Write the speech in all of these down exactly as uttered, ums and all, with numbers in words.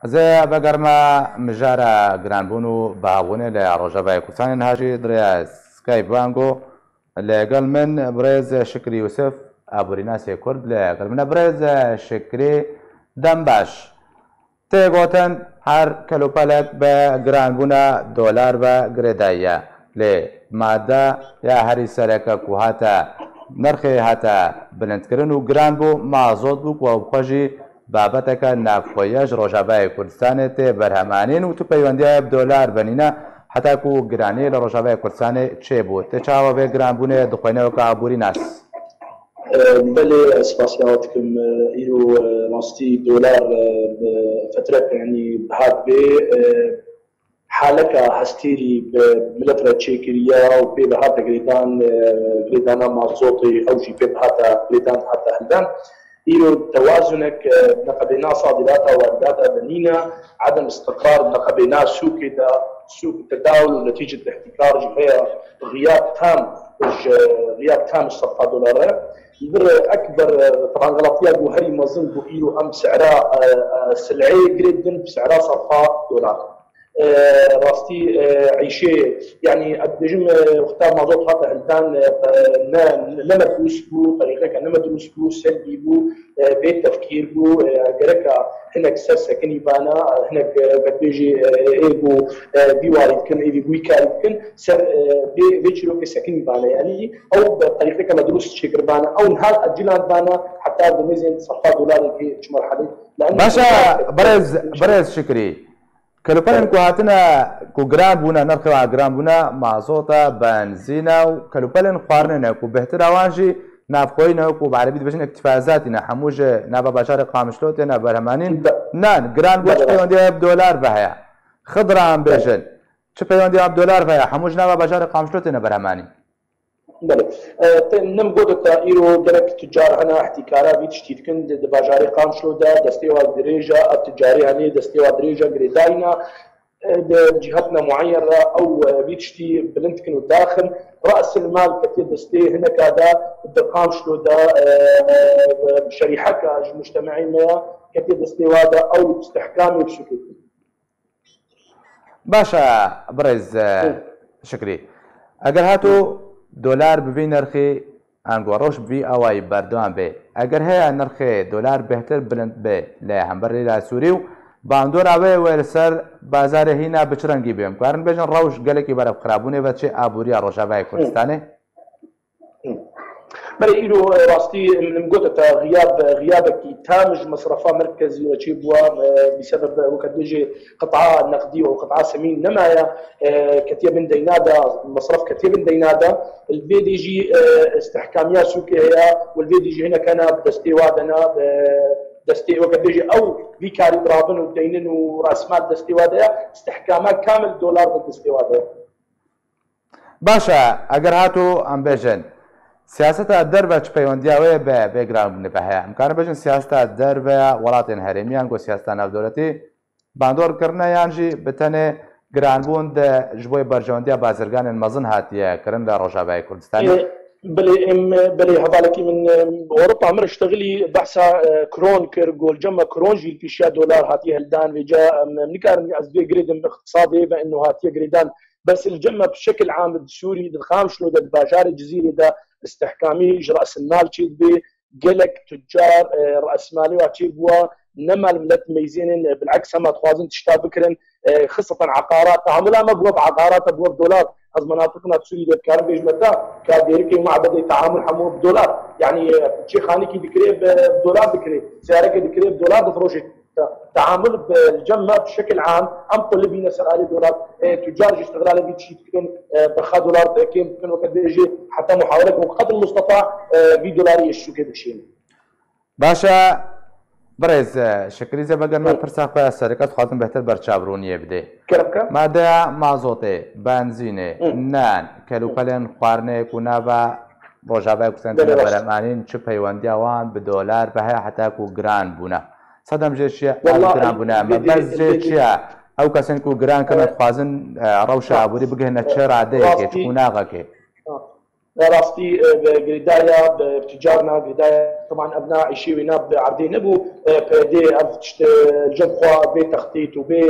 Ez ê vegerime mijara giranbûn û bihabûnê li Rojavayê Kurdistanê. Niha jî di rêya Skype ve ango li gel min birêz Şikrî Yûsif, aborînasê Kurd li gel min e. Birêz Şikrî, dem baş. Tê gotin her kelûpelek bi giranbûna dolar ve girêdayî ye. Lê made ya herî sereke ku hate nirxê hate bilindkirin û giran bû, mazot bû ku ew bi xwe jî babeteke navxweyî ye ji Rojavayê Kurdistanê tê berhemanîn û tu peywendiya wê bi dolar benîne heta ku giranî li Rojavayê Kurdistanê çêbû. Tê çawa vê giranbûnê dixweyne weke aborînas? E, belê, ez spasiya we dikim. E, îro, e, rastî dolar, e, bi fetrek, yanî bihat bê, e, haleka hestêrî bi milet re çêkiriye û pê bihate girêdan, e, girêdana mazotê, ew jî pê bihate girêdan, hate hildan. Îro tewazunek, e, neqebê na sadîrata wardata de nîne, edem istiqrar neqebê na sûkê de, sûk tedawul û netîcet ihtikar jî heye, xiyab tam ji, xiyab tam ji serfa dolar e. Bir ekber, e, teban xelatiya ku herî mezin ku îro em sera, e, e, sileyê girê didin bi sera serfa dolar. E, rastî, e, eyşê, yanî ez dibêjim, e, wexta mazot hate hildan, e, ne, ne me dirust bû, terîqeke ne me dirust bû, selbî bû, e, bê tefkîr bû, e, gereka hinek ser sekinî bana, hinek, e, vekbêjî, e, ê bû, e, vî warî dikin, ê vî wî karî dikin, ser, e, vê, vê çîrokê sekinî bana. Yanî ew bi terîqeke me dirust çêkiribana, ew niha ecilan bana, heta dimêzên serfa dolarê kê çi merhelê. Baş e, birêz, birêz Şikrî. Kelûpelên ku hatine, ku giran bûne, nirxê wan giran bûne, mazot e, benzîn e û kelûpelên xwarinê ne, ku bêhtir a wan jî navxweyî ne, ku bi erebî dibêjin îktîfazatî ne, hemû ji nava bajarê Qamişlo têne berhemanîn. Be- Nan, giran bû, çi Belê. Peywendiya bi dolar ve heye? Xidra em Belê. Bêjin, çi peywendiya bi dolar ve heye? Hemû ji nava bajarê Qamişlo têne berhemanîn. Belê. E, te, nem gote te îro gelek tucar hene, ihtikara vî tiştî dikin di, di bajarê Qamişlo de, destê wa dirêj e, ev tucarê henê destê wa dirêj e, girêdayî ne, e, di cihetine mueyen re ew, e, vî tiştî bilind dikin û daxin. Re'sil mal ketiye destê hineka de, di Qamişlo de, e, e, şerîheka ji mujtemeê me ye, ketiye destê wa de ew istihkamê bi sûkê dikin. Baş e, birêz, e, Hı. Şikrî. Eger hato dolar bi vî nirxî, ango rewş bi vî awayî berdewam bê, eger heye nirxê dolar bêhtir bilind bê li hember lîra Sûrî û bandora wê wê li ser bazarê hîna bi çi rengî bê? Em karin bêjin rewş gelekî berevxirabûnê ve çê aboriya Rojavayê Hı. Kurdistanê? Belê, îro, e, rastî min gote te, xiyab, xiyabekî tam ji mesrefa merkezî re çêbûwa, e, bi sebeb, e, weke dibêjê qit'a neqdî û qit'a semîn nemaye, e, ketiye bin deyna de, mesref ketiye bin deyna de. Li vê dê jî, e, istihkamiya sûkê heye û li vê dê jî hinek hene bi destê wa de ne, bi destê, weke dibêjê ew vî karî dirabin û deynin û rasmal destê wa de ye, istihkama kamil dolar bi destê wa de ye. Baş e, eger hato em bêjin, siyaseta derve çi peywendiya wê bi vê giranbûnê ve heye? Em karin bêjin siyaseta derve ya welatên herêmî yan ku siyaseta navdewletî bandor kirine yan jî bi tenê giranbûn de ji bo berjewendiya bazirganên mezin hatiye kirin li Rojavayê Kurdistanê? Ê, belê, em, belê, hevalekî min, em, Ewropa mir iştexilî behsa, e, kron kir, golcema kron jî li pêşiya dolar hatiye hildan, vêca em, em nikarin ez vê girêdim iqtisadê ve ino hatiye girêdan. Bes li cem me bi şekil am di Sûrî, di Qamişlo de, di bajarê Cizîrê de istihkamî ji re'silmal çêdibe. Gelek tucar, e, re'silmalê wa çêbûwa, nema li milet meyzênên, e, bil'eks hema dixwazin tişta bikirin, e, xiseten eqarat. Teamula me bûwe bi eqarat, bûwe bi dolar. Ez menatiqina Sûrî de dikarim bêjime te, ka dêrikê û mabedê teamul hemû bi dolar. Yanî, e, çê xanîkî dikirê bi dolar dikirê, seyarekê dikirê bi dolar difiroşê. Te-, teamul bi cem me bi şekil am, em qulibîne ser alê dolar, e, tucar jî îstixlalê vî tiştî dikin, e, berxa dolar kêm dikin, weke dibêjê heta muhawelek û qedr musteta, e, vî dolarî yê şûkê dikişînin. Baş e, birêz, e, Şikrî, zê veger me Hı. pirsa xwe ya sereke dixwazim bêhtir ber çavroniyê bidê. Kerem ke? Madeya mazotê, benzînê, Hı. nan, kelûpelên xwarinê ku nava Rojavayê Kurdistanê Belê, têne rast. Beremanîn, çi peywendiya wan bi dolar ve heye heta ku giran bûne? Sedem jê çi ye? Ev Walla, giran bûne. Me bêdê-, bes jê bêdê-, çi ye? Ew kesên ku giran kirine, e, dixwazin, e, rewşa e, aborî bigihine çi radeyekê, çi rastî, qonaxekê? Ha. Rastî, e, bi girêdaya, bi ticarna girêdaya, teman ev na îşê wê na bi erdê nebû. E, P D ev tişt, e, cem xwe bê textît û bê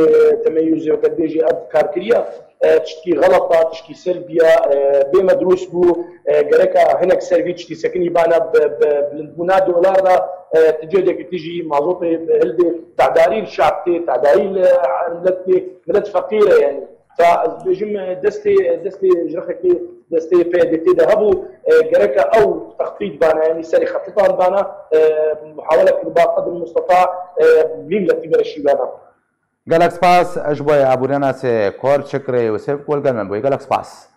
temeyûzê weke bêjî ev kar kiriye. E, tiştkî xelet a, tiştkî selbiya, e, bê medrûs bû. E, gereka hinek ser vî tiştî sekinî bana bi, bi bilindbûna dolar da, e, ti cêdekî tijî mazotê hildê, tedarî li şab tê, tedarî li, e, milet tê, milet feqîr e yani. Ta ez dibêjim, e, destê, destê ji rexekê, destê P D T de hebû, e, gereka ew textît bana, yani serê xetitan bana, e, muhawele kir ba qedr musteta, e, vî miletî bere şîvana. Gelek spas ji bo abûnena sê Kor Çikrê Yûsif ku li gel me bûyî. Gelek spas.